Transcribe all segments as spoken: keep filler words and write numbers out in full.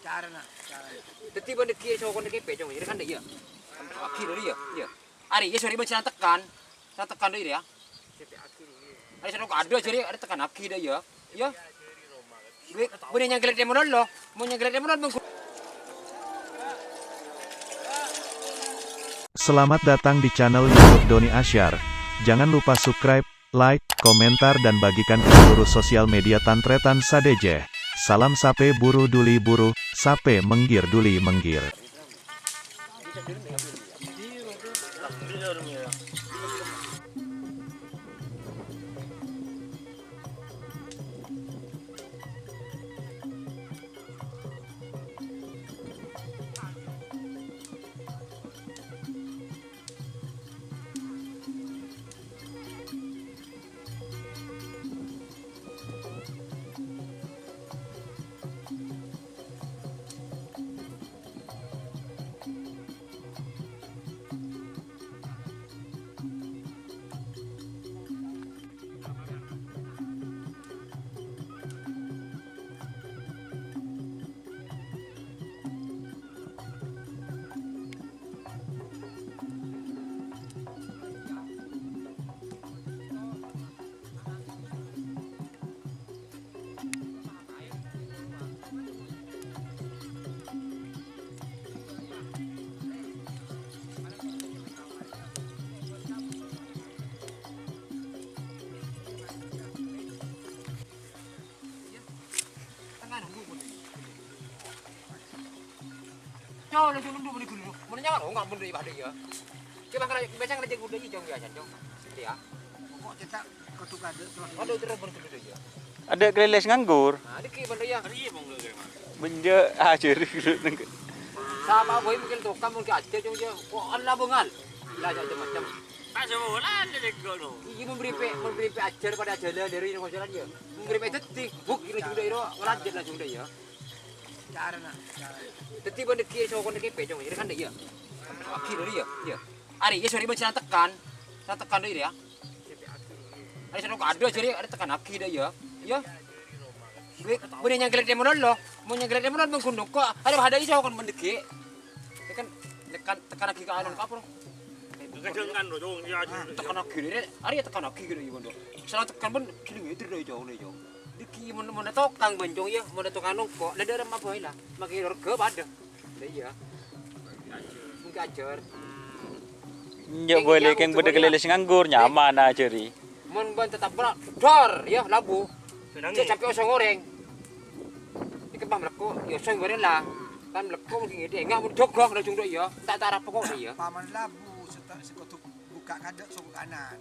Dhâddhi bân dhâggi' sokona kèpè, Cong, iyâ kan, iyâ. Agi dâri, iyâ, iyâ. Arèya, sorè, bân sè tekan. Sè tekan dâri, iyâ. Arèya, sè tekan dâri, arèya tekan agi dâ, iyâ. Iyâ. Bânnè nyangkèlè' è malolo. Mon nyangkèlè' è malolo, bân Selamat datang di channel YouTube Doni Asyar. Jangan lupa subscribe, like, komentar, dan bagikan ke seluruh sosial media tan-tarètan sadhâjâ. Salam sapè buru duli buru, sapè mèngghir duli mèngghir. Yo, langsung nunduk beli guru. Mana nyawa lo, nggak mundur ibadah ya. Coba kalau biasa ngajak kuda aja, Jong, biasa, Jong. Iya. Kok cetak kudu kade terus. Ada terus beli kuda ya. Ada kelilis nganggur. Nah, dikit benda ya. Benja aja dulu nengke. Sama gue mungkin tukang mungkin aja, Jong, ya. Kok Allah bengal. Lah, macam-macam. Tak sekolah ada dek kono. Iya, memberi pe, memberi pe ajar pada jalan dari rumah jalan ya. Memberi pe detik, buk ini sudah iro, lanjut langsung deh ya. Carana, carana. Dadi bân dhâggi' sokona kèpè, Cong. Iyâ kan, iyâ. Agi dâri, iyâ. Iyâ. Arèya, sorè, bân sè tekan. Sè tekan dâri, iyâ. Arèya, sè nongko adhu, sorè, arèya tekan agi dâ, iyâ. Iyâ. Bânnè nyangkèlè' è malolo. Mon nyangkèlè' è malolo, bân ghun nongko. Arèya, padâ iso kon bân dhâggi'. Tekan, tekan, tekan agi ka anu, ka apa, Bro? Kedengan, Bro, Cong. Iyâ, iyâ. Tekan agi, arèya tekan agi, iyâ, bân, Bro. Salah tekan, bân, jenengè itu, Cong, Cong. Dhâggi' mon, mon tokang bân, Cong, iyâ, mon tokang nongko, la dârem apa, la? Makè orga padâ. Lah iyâ. Mungkin ajar. Enjâ' bolè kèng bâdâ kelilis nganggur, nyaman ajâri. Mon bân tetap berat, dor, ya, labu. Cè' sampè' osong orèng. Iki pas melekko, ya osong goreng lah. Kan melekko mungkin ngèdè, enggak mau dogong, langsung dok, ya. Tak tarap kok, ya. Paman labu, seta-, sekotuk buka kadek, song kanan.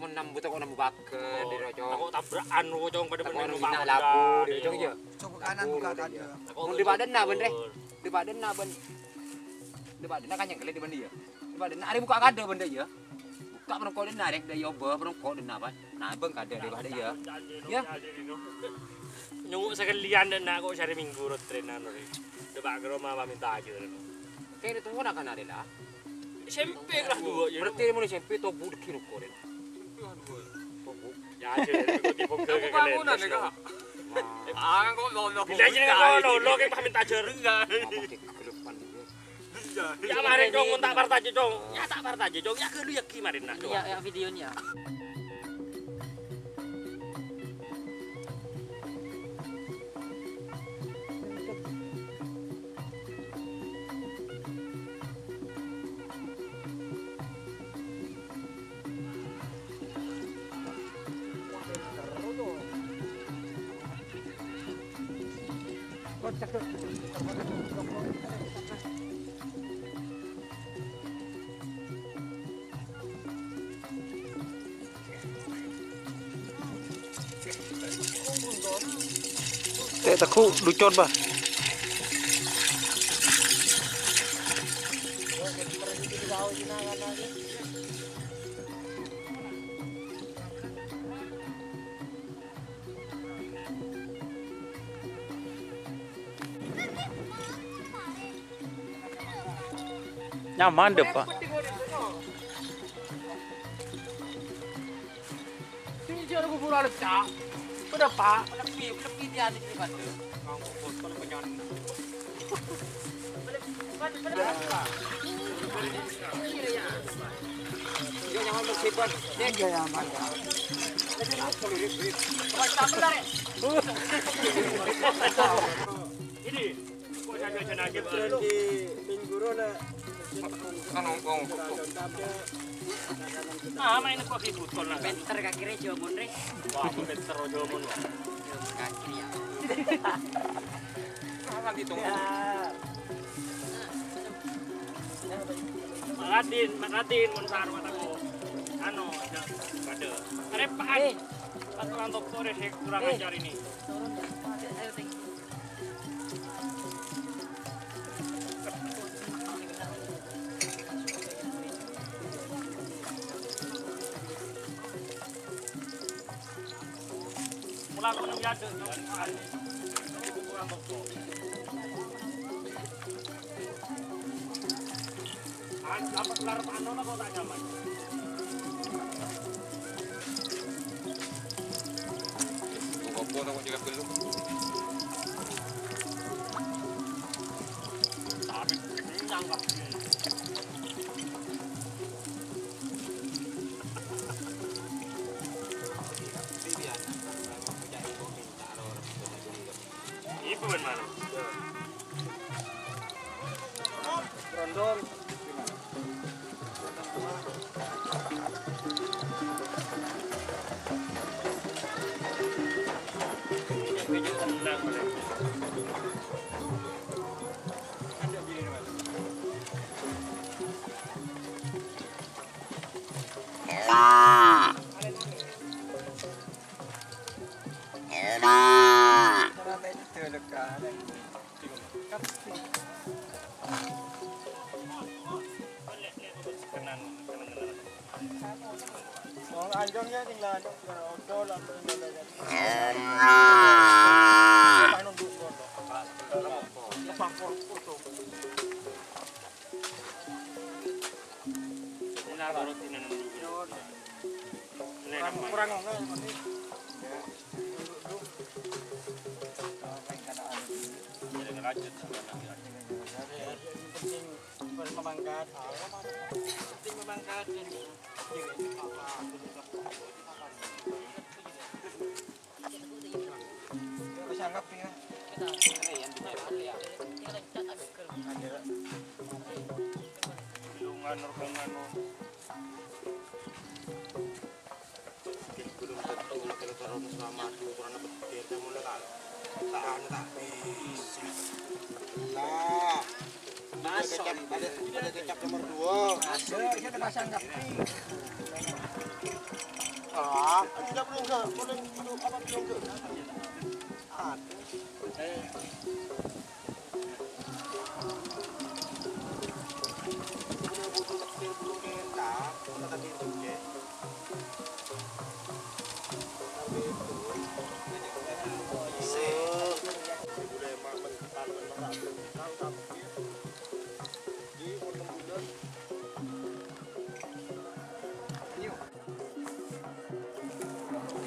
Mon nambu tako' nambu pager, dhi, Cong. Tako' tabrakan, Cong, padâ tako' bhender orang numpak zina labu, dhi, Cong, iyâ. Coba kanan buka kaca. Mon dhi' padâna, bân, rè. Dhi' padâna, bân. Dhi' padâna kan nyangkèlè dhi' bân, iyâ. Dhi' padâna, arè buka kaca, bân, iyâ. Buka perengko dâna, rè, dâ, iyâ, obâ perengko dâna, bân. Nah, bân kaca dhi' padâ, iyâ. Iyâ. Nyongo' sakalèyan dâna, kok sarè minggu rot trenan, rè. Dhi' Pak Gero ma' paminta ajâr. Kèng itu pon akan ada lah. S M P kelas dua, ya. Berarti mon S M P tobu dhâggi' roko, Ren. Tobu. Ya, aja, ya, kok tipe ke-, ke-, bangunan, ya, Kak? Ah, kok lolo? Bila aja kok lolo, kayak pamit aja. Enggak. Apa sih kegelepan gitu? Iya. Ya, mari, Cong, tak partai aja, Cong. Ya, tak partai aja, Cong. Ya, gelu ya, gimana, nah, Cong? Iya, ya, videonya. Tè' teggu' ducon, Bah. Nyaman deh, Pak. Sini jauh kuburan, Cak. Udah, Pak. Lebih, lebih Ini, kok jajan-jajan aja, Bang? Di minggu ro, Lè. Anu, oh. Ah, main kok di botol, nah. Pènter kakè rè, Jomon rè. Wah, aku pènter, Jomon, wah. Jomon kakè rè, ya. Salah ditung. Ya. Mak Radin, Mak Radin, mon sarwa tako. Anu, ada, ada. Arepaan. Eh. Aturan toko rè, sè kurang Eh. ajar ini. Turun, ya. Ayo, Ting. Mula aku nang yadek, nang. An, apa kelar anu, apa tak nyaman? Kok apa tak kok jaga belum? Tapi nangkap. Ibu kan malu. Rondong. Wong anjong ya tinggal odol, odol, odol. Kurang, kurang ngono ya, Mas. Ya. Jadi ngelanjut sama lagi. Yang penting bersemangat. Penting memangkat. Wis anggap ya. Ada. Lungan, rombongan, no. Belum tentu kalau terus selama dulu kurang petir, kamu tak, tak anu, tak bisa. Nah. Ada kecap, ada, ada kecap nomor dua. Ada, kita pasang kapi. Ah, tidak perlu enggak, boleh itu apa perlu enggak? Ada. Eh. Udah butuh petir belum mental, kita tadi itu, oke.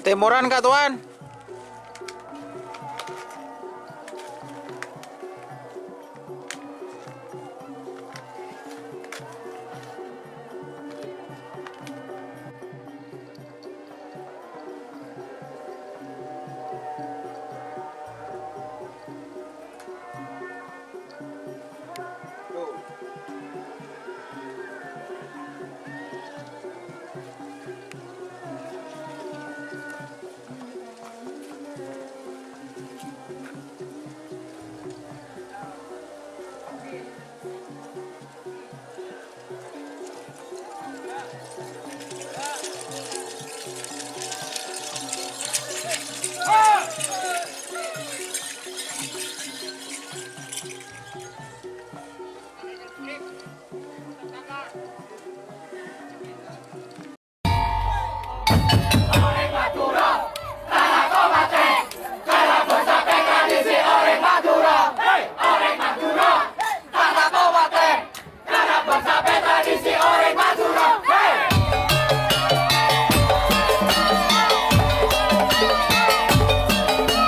Temoran, Kak Tuan.